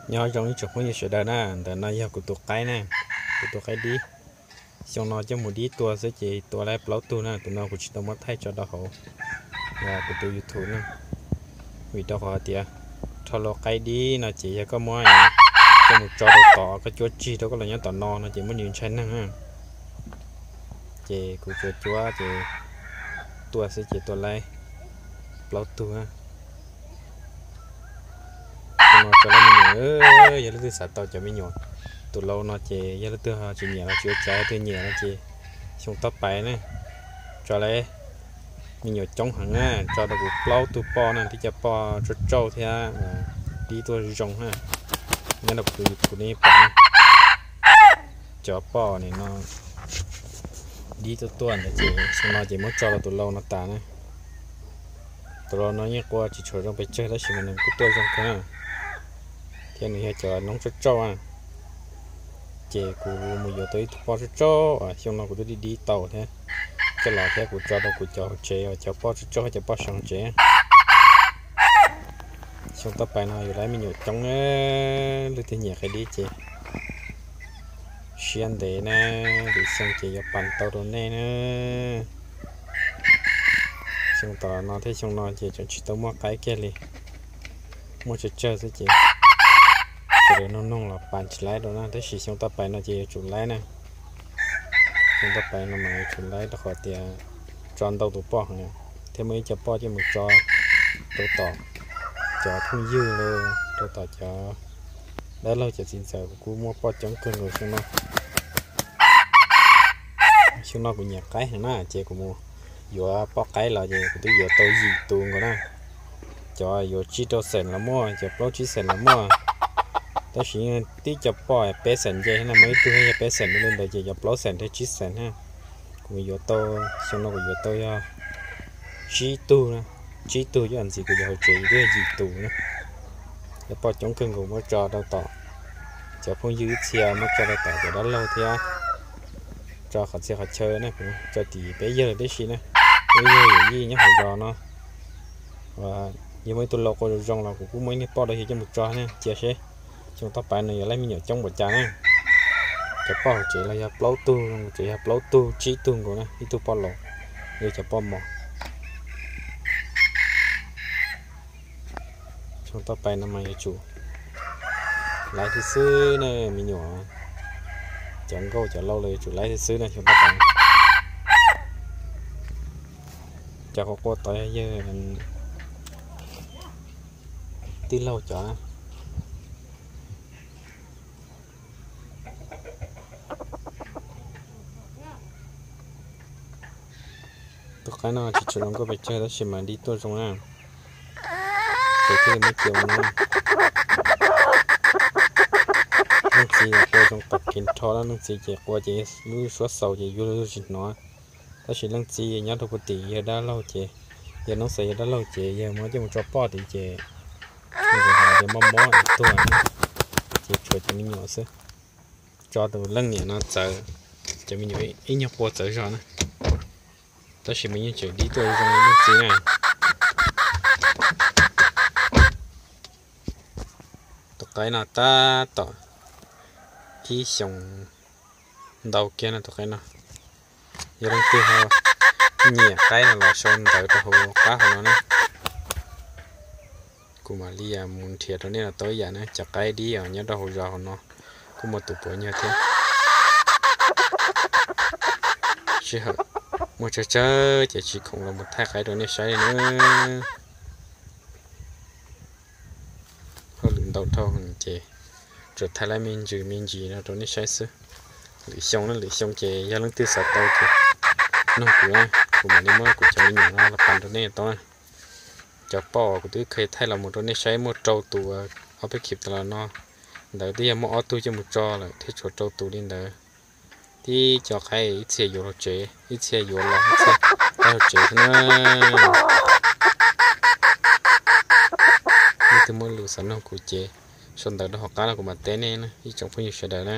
Nyob zoo ib tsoom phooj ywg sawv daws na, ntawm no yog kuv tus qaib na, kuv tus qaib dib. Xyoo no coj mus dib tua xwb ces tua lawm plaub tug na, tus no kuv tsis tau muab thaij tso rau hauv kuv tus YouTube na, vim rau qhov tias rho lau qaib dib no ces yog koj muab coj mus tso rau tom koj cuab tsig rau koj los nyob tom no no ces muaj ntsis ntshai neeg na. Ces kuv tsuas cuab ces tua xwb ces tua lawm plaub tug na. Tus no tso lawm me nyuam, yog leej twg xav tau cov me nyuam tus lau no ces yog leej twg tsis nyiam los tsis ua cas, leej twg nyiam no ces xyoo toj pais na, tso lawm me nyuam coob heev na, tso rau kuv plaub tug poj na, tib co poj tsauj tsauj thiab dib tuaj zoo na. Nyob rau kuv tus YouTube nej pom na, cov poj nim no dib tuaj tuaj ntawd ces xyoo no ces muab tso rau tus lau no tas na. Tus lau no yeej qua tsis tshua zoo pes tsawg tab sis mas nws kuj tuaj zoo kawg na, thiab nws yog cov noob tsauj tsauj na. Ces kuv mus yuav tau ib tug poj tsauj tsauj uas xyoo no kuv twb dib dib tau thiab, coj los thiab kuv tso rau kuv cov hauv tsev uas cov poj tsauj tsauj, cov poj seev hauv tsev. Xyoo toj pais no yuav lawm me nyuam coob na, leej twg nyiam qaib dib ces siab ntev na, lwm xyoo ces yuav pab tau rau nej na. Xyoo tom no thiab xyoo no ces tseem tsis tau muaj qaib kiag li, muaj tsawg tsawg xwb ces sawv daws noog noog los pab tsis lawm rau na, tab sis xyoo toj pais no ces yuav tsum lawm na. Xyoo toj pais no mas yuav tsum lawm rau qhov tias tso ntau tus poj heev, thiab muaj ib co poj coj mus tso rau tom cov phooj ywg los rau tom cov dab laug cov txiv ntxawm kuj muaj poj coob kawg nkaus xyoo no. Xyoo no kuv nyiam qaib heev na ces kuv mus yuav poj qaib los ces kuv twb yuav tau yim tus nkaus na. Cov yuav tsib rau xees los muaj, cov plaub tsib xees los muaj, tab sis tib co poj peb xees nce na, muaj ib tug yog peb xees li ntawd ces cov plaub xees thiab tsib xees na. Kuv yuav tau, xyoo no kuv yuav tau yog tsib tug, tsib tug, cov ntxiv kuv cov hauv tsev twb yog yim tus na. Cov poj coob kawg nkaus, muab tso rau tom cov phooj ywg ib txhia, muab tso rau tom cov dab laug thiab, tso qhov txhia qhov chaw na, kuv tso tim peb yawg tib si na, peb yawg yawm yij nyob hauv zos no. Yog muaj ib tug lau qua zoo zoo los kuv kuj muaj ib niag poj rau yawg coj mus tso na, cia seb xyoo toj pais no yuav lawm me nyuam coob npaum cas na. Cov poj hauv tsev los yog plaub tug, tsev yog plaub tug tsib tug nkaus na, ib tug poj laus, yog cov poj mos. Xyoo toj pais no mas yuav tsum lawm xwb xwb na me nyuam, cov nkauj cov lau los yuav tsum lawm xwb xwb na xyoo toj pais. Cov qua qua tod yog yawg tij laug cov. Tus qaib no tsis tshua zoo nkauj pes tsawg tab sis mas dib tuaj zoo na. Ces thiaj li muab cia ua no. Leej txiv qua zoo tag kev nrho na, leej txiv ces qua ces lub suab xaus ces yuag lug tsis hnov. Tab sis leej txiv nyob rau puag tim yawg dab laug ces, yawg noob xav yawg dab laug ces yawg muab coj mus tso poj tid ces, ces mob mob tuag na, ces tshuav cov me nyuam xwb. Tso tus leej niam no txawv, cov me nyuam ib nyuag qua txawv zog na. Tab sis mas yeej tseem dib tuaj zoo li leej txiv na. Tus qaib no tab tom ib xyoos ntau kiag no tus qaib no. Yog leej twg ho nyiam qaib no los sau ntawv rau hauv qab hauv no na. Kuv mam li mus nrhiav rau nej los tau ib yam na, cov qaib dib os nyob rau hauv zos hauv no kuj muaj tus puav nyuag thiab. Sij hawm muaj tsawg tsawg ces tsis khoom los mus thaij qaib rau nej saib li na. Hauj lwm ntau dhau ces tsuas thaij lawm me ntsis me ntsis no rau nej saib xwb. Lwm xyoo na, lwm xyoo ces yog leej twg xav tau ces noog kuv, kuv mam li muab kuv cov me nyuam no los pab rau nej tau na. Cov poj uas kuv twb kheev thaij los mus rau nej saib muaj rau tus, ob peb clip tas los no, ntawd twb yog muaj ob tug coj mus tso lawm thiab tshuav rau tus li ntawd. Tib co qaib ib txhia yuav los tsev, ib txhia yuav los, ib txhia qaib los tsev xwb na. Leej twg muaj lus xav noog kuv ces sau ntawv rau hauv qab no kuv mam teb nej na ib tsoom phooj ywg sawv daws na.